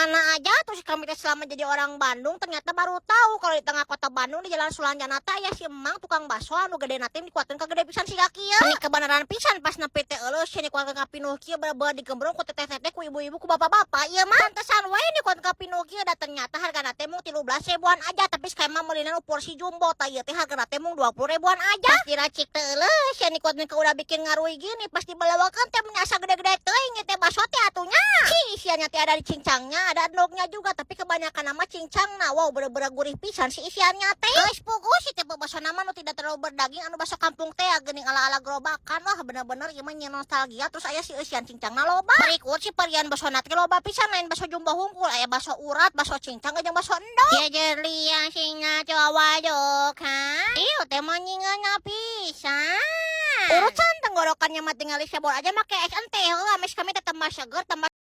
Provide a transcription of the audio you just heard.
Mana aja tuh si kami teh selama jadi orang Bandung ternyata baru tahu kalau di tengah kota Bandung, di Jalan Sulanjana teh aya si emang tukang bakso anu gede na teh dikuatkeun ka gede pisan siga kieu. Ini kebenaran pisan, pas nepi teh euleuh sia dikuatkeun ka pinuh kieu, bener-bener digembrong ku teteh-teteh, ku ibu-ibu, ku bapak-bapak. Ieu mah pantesan wae dikuatkeun ka pinuh kieu, da ternyata hargana teh mung 13 ribuan aja, tapi sekarang mah meulina nu porsi jumbo. Tah, ieu teh hargana teh mung 20 ribuan aja. Pas diracik teh euleuh sia dikuatkeun ka udah bikin ngaruy gini, pas dibalawakeun teh meni asa gede-gede teuing teh bakso teh atuh nya. Si isiannya teh ada di cincangnya, ada endognya juga, tapi kebanyakan nama cincang. Nah, wow, bener-bener gurih pisan si isiannya teh. Geus puguh si tipe bakso nama nu tidak terlalu berdaging, anu bakso kampung teh geuning ala-ala gerobakan. Wah, bener-bener ieu mah nyieun nostalgia. Terus aya si eusian cincangna loba. Berikut si varian bakso teh loba pisan, lain bakso jumbo hungkul, aya bakso urat, bakso cincang, jeung bakso endog. Ya jeli singna coba kan. Ieu teh mah nyingeuna pisan. Urusan tenggorokannya mah tinggal disebor aja make es ente heuh, ames kami teh tambah seger, tambah